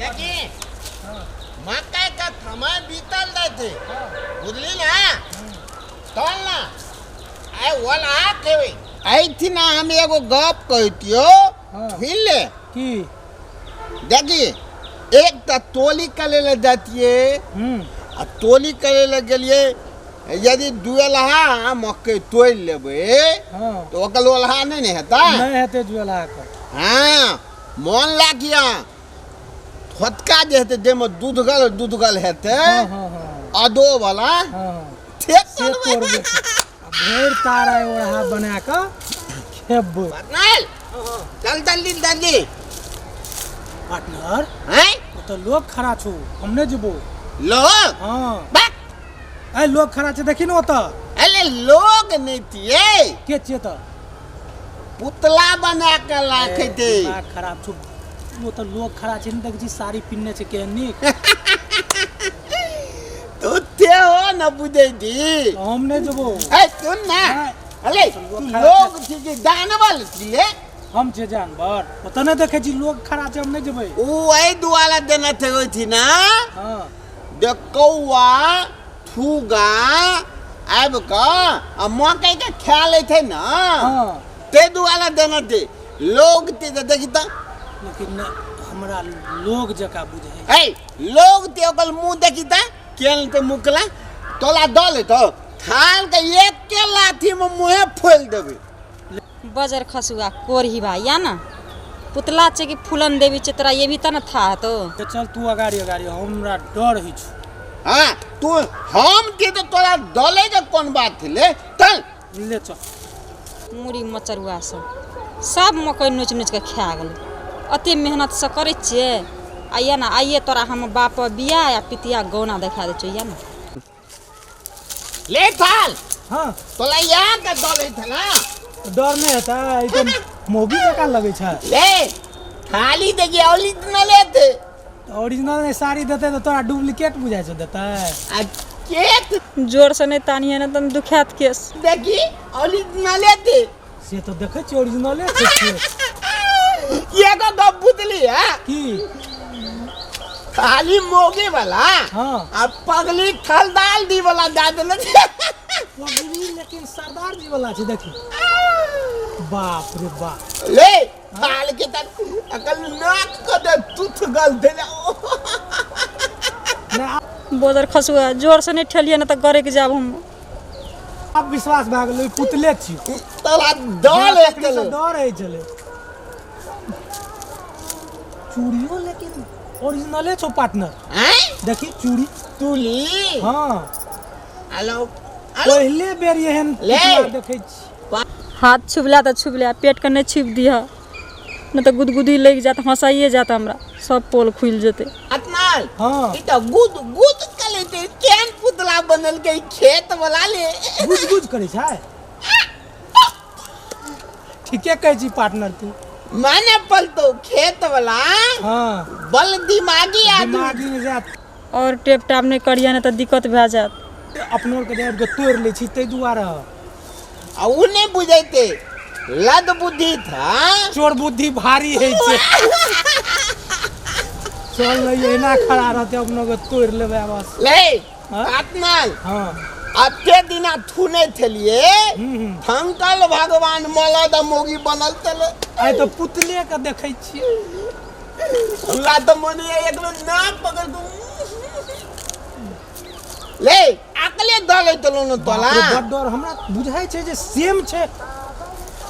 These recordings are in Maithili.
देखी, मकई के समय बीतल जाते, बुझली ना? चल ना, आइ ओला खेबै ऐथिना। हम एगो गप कहतियो। हाँ। सुन ले। की? देखी, एक तऽ तोली करे लए जातियै आ तोली करे लए गेलियै, यदि दुएलहा मकई तोड़ि लेबै तऽ ओकर ओलहा नहि ने हेतै? नहि हेतै जुएला के। हँ, मोन लागिया थोतका जे हेतै, जाहिमे दूधगल दूधगल हेतै, हाँ हाँ हाँ अदो वाला हाँ से से तोड़बै आ भरि तारा ओढ़ा बना कऽ खेबै। पार्टनर, चल जल्दी जल्दी। पार्टनर। हैं? ओतऽ लोग खड़ा छौ, हम नहि जेबो। लोग? हाँ। बक। ऐ, लोग खड़ा छै, देखी ने ओतऽ। अरे, लोग नहि थिए। के छियै तऽ? पुतला बना के राखै थे। दिमाग खराब छौ। ओ तऽ लोग खड़ा छै ने, देखै छी साड़ी पिन्हने छै केहन नीक। तू ते हो न बुझै छी। हम नहि जेबो। ए, सुन ना। नहि। अरे, लोग तू खड़ा लोग छी कि जानवर छिए? हम छै जानवर? ओतऽ नहि देखै छी लोग खड़ा छै, हम नहि जेबै। ऊ एहि दुआरे देने थे ओहि ना। देख, कौआ थूगा आबि कऽ आ मकई के खा लै छै ने। ताहि दुआरे देने थे। लोग ते तऽ देखी तऽ। लेकिन नहि, हमरा लोग जकाँ बुझै। ए, लोग ते ओकर मुँह देखी तऽ केहन ते मुकला। तोला दऽ लेतो थाल के एक के लाठी में मुँहे फोलि देबै। बजर खसुआ कोरही भाई, या ना पुतला छै कि फूलन देवी छै, तोरा ये भी त न था तो। तऽ चल तू अगाड़ी अगाड़ी, हमरा डर होइ छौ। हाँ, तू हम के तो तोरा दले के कोन बात ले, चल। ले चल। मुड़ी मचरुआ सब सब मकइ नोचि नोचि कऽ खा गेलै। अते मेहनतसँ करै छियै आ या ना आइए तोरा हम बाप बियाह आ पितिया गौना देखा दै छियौ, या ना। ले थाल। तोला यहाँ के दले था ना। डर नहि हेतै? ई तऽ मौगी जकाँ लगै छै। ले थाली, देखिए ओरिजिनल लेते। ओरिजिनल नहि साड़ी देतै तऽ तोरा डुप्लीकेट बुझाइ छौ देतै? आ केक जोरसँ नहि तानिहे ने तऽ दुखायत केस। देखी, ओरिजिनल लेते। से तऽ देखै छियै, ओरिजिनले छै से। ये को गप बुझली है? की? खाली मोगी वाला आ पगली खलदाल दी वाला दे देने। पगड़ी लेकिन सरदार जी वाला छै, देखी, बाप रे बाप। ले थाल के तक अकल नाक को दे तुथ गल देले। नहि। बजर खसुआ, जोरसँ नहि ठेलियै ने तऽ गरकि जायब हम। आब विश्वास भए गेलै, पुतले छी। तोरा डर हमरा तकनी सँ डर होइ छलै। चूड़ियो लेकिन ओरिजिनले छौ पार्टनर। हैं? देखी चूड़ी। तुली। हाँ। हेलो। पहिले बेर एहन ले। पुतला देखै छी। हाथ छुबला तऽ छुबला, पेटके नहि छुबि दिहऽ, नहि तऽ गुदगुदी लागि जायत, हँसाइए जायत हमरा, सब पोल खुलि जेतै। अतनाल। हाँ। ई तऽ गुद गुद कले ते केहन पुतला बनल के खेत वाला ले। गुज गुज करै छै। ठीके कहै छी पार्टनर तू। माने पलतो खेत वाला। बल दिमागी आदमी। दिमागी में जात। आओर टेप टाप नहि करियै ने तऽ दिक्कत भए जायत। अपनो के जाइत के तोड़ि लै छी ताहि दुआरे। आ उ नहि बुझैते, लद बुद्धि था। चोर बुद्धि भारी होइ छै। चल ने, एना खड़ा रहते, अपनो के तोड़ि लेबै बस। ले। हाँ? आत्माल। अते दिना थुने थेलिए। हम्म, हम्म। थंकल भगवान मलद मोगी बनल तले। आइ तऽ पुतले के देखै छियै। हमरा तऽ मन है एक बेर नाक पकड़ के ले अकले दले तलो न तोला। बाप रे, बड डर। हमरा बुझाइ छै जे सेम छै,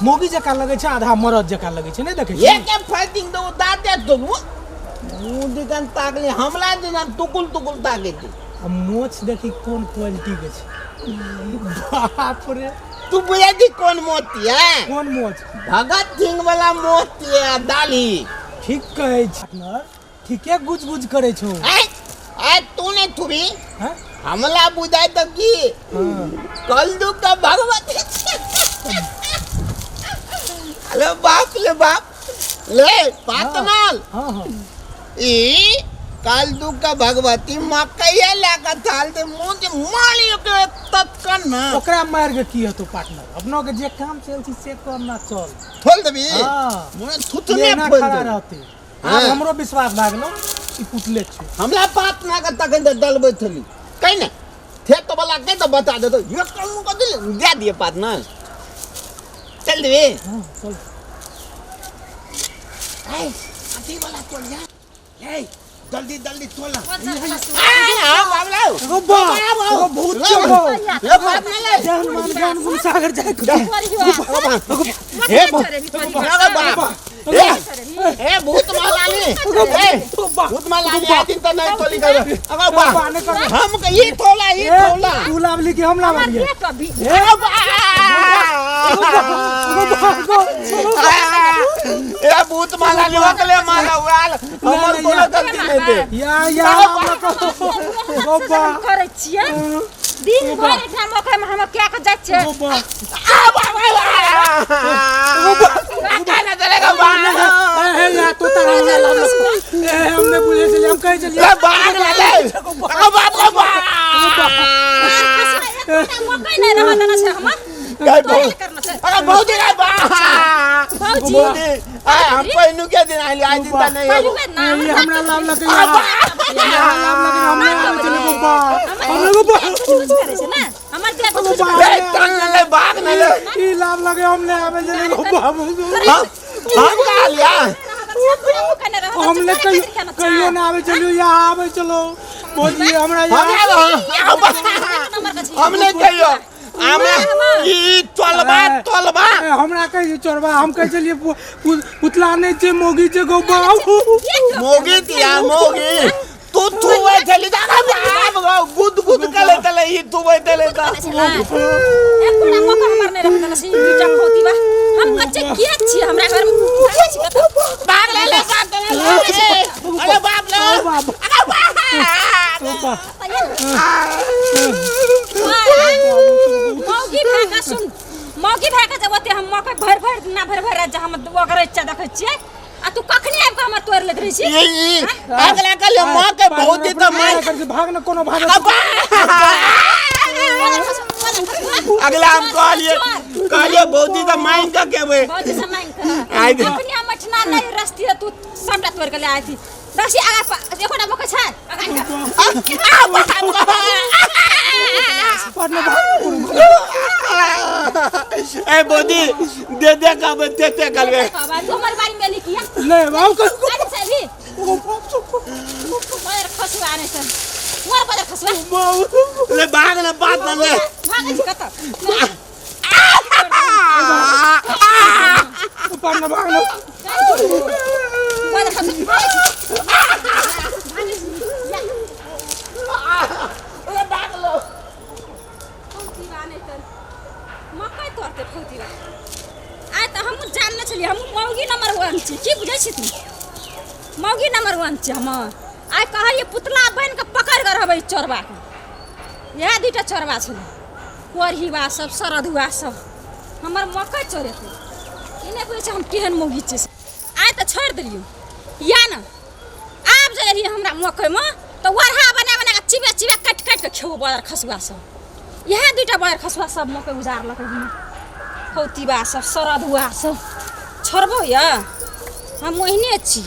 मौगी जकाँ लगै छै, आधा मरद जकाँ लगै छै, नहि देखै छी? एक फाइटिंग दो दाते तो मुंह दिकन ताकले, हमला दिना टुकुल टुकुल ताके थी। आ मोछ देखी कोन क्वालिटी के छै, बाप रे। तू बुझै छी कोन मोती है? कोन मोछ? भगत सिंह वाला मोती है दाली। ठीक कहै छी पार्टनर, ठीके गुज गुज करै छौ। ऐ ऐ, तू नहीं थुबी। हैं? हमला बुझाय तो की कलदू का भगवती। अरे बाप ले बाप ले पातनाल। हाँ हाँ ई कलदू का भगवती मकई लेकर थाल दे मुंह से मारी के तत्काल ना। ओकरा मारि के की हेतौ पार्टनर? अपनो के जे काम चल छी से करना, चल। खोल देबी। हाँ। मुँह थुथने एना खोल खड़ा देबी। रहते। आब हमरो विश्वास भए गेलो। ई पुतले छै। हमरा बात ना के तखन तऽ डलबै छली कै ने खेत वाला के तऽ बता देतो ये कम कऽ दिल दे दिए बात ना चल देबे। हाँ चल। ए अथी वाला तोल जा ए जल्दी जल्दी तोल एगो बा एगो भूत छै गो। ये बात नहीं ले जय हनुमान ज्ञान गुण सागर जय हे बाप ए ए भूत मालानी ए भूत मालानी आ दिन त नहीं तोली कर अगर बा हम के ई तोला ई तोला तू लावली कि हम लावलिए? अभी ए बा ए भूत मालानी ओकले माला उड़ाल हमर कोनो गलती नहीं दे। या या हमरा को बा करै छियै दिन भरि एहिठाम मकइ मे हम क्या के जाइ छियै। गो बा आ बा बा काना चलेगा बा ए या तो तारा हमरा लावल ए हमने बुझे छलिए हम कहै छलिए ए बाग ले अगर बाप को बा मकइ नहि रहऽ देना छै हमर गाय तोरे बहुत करना छै। अरे बहुत दिन बा भौजी भौजी आ हम पहिनु के दिन आइल आज दिन त नहीं पहिलु हो बेर ना ये हमरा लावलक या हमरा लावलक हमने आबै छलिए गो बा हमने गो बा कुछ करै छै ने हमर देह कुछ गो बा ए टंग ले बाग न ले ई लावलक हमने आबै छलिए गो बा हम हम का लिया हमने कहियो कहियो ना आबै छलिए या आबै चलो भौजी हमरा हम या हमने कहियो हमें ई तोलबा तोलबा ए, हमरा कहियो चोरबा हम कहै छलिए पुतला नहि छै मोगी छै गो बा मोगी दिया मोगी तू थुवे चली जा ना बाप गो गुद गुद कले तले ई थुवे तले ता बाग ले ले बाग ले ले अरे बाप ले बाप। अरे बाप मौगी भए सुन मौगी भए के जब ओते हम मकइ भरि भरि दिना भरि भरि राति जे हम ओकर इच्छा देखै छियै आ तू कखनी आबि कऽ हमर तोड़ि लैत रहै छी? ई ई अगला कल मां के बहुत ही तो मैं भाग न कोनो भाग अगला हम कहलिए कहलिए बहुत ही तो मांग के केबे भौजी से मांगि कऽ। आइ दे। अपने मठना नहि रस्ती तू सबटा तोड़ि कऽ ले आइ थी दसी आगा एकोटा मकइ छै आगा निकाल। आ बाप पर न भाग कोनो ए बोदी दे दे कहबे ते ते करबे बाबा, तू हमर बारी में लिखिया नहीं बाप को अरे सभी मगर खसुआ नहि छै मोर बदर खसुआ ले भाग ले बात न ले भागै छी कतऽ पर न भाग न बदर खसुआ भागै छी। भागै छी। जा। ले भाग लो फौतीबा नहि तऽ मकइ तोड़तै फौतीबा। आइ तऽ हमहूँ जानने छलियै हमहूँ मौगी नंबर वन छी की बुझै छी तू मौगी नंबर वन छी हम। आइ कहलियै पुतला बनि कऽ पकड़ि कऽ रहबै चोरबाके। इएह दुइटा चोरबा छलै कोरहीबा सब सरधुआ सब हमर मकइ चोरेतै। ई नहि बुझै छै हम केहन मौगी छियै से। आइ तऽ छोड़ि देलियौ या ने आब जे एलियै हमरा मकइमे तऽ ओढ़ा बना बना कऽ चिबे चिबे काटि काटि कऽ खेबौ बदर खसुआ सब। इएह दुइटा बदर खसुआ सब मकइ उजारलक हमर फौतीबा सब सरधुआ सब। छोड़बौ यऽ हम ओहने छी।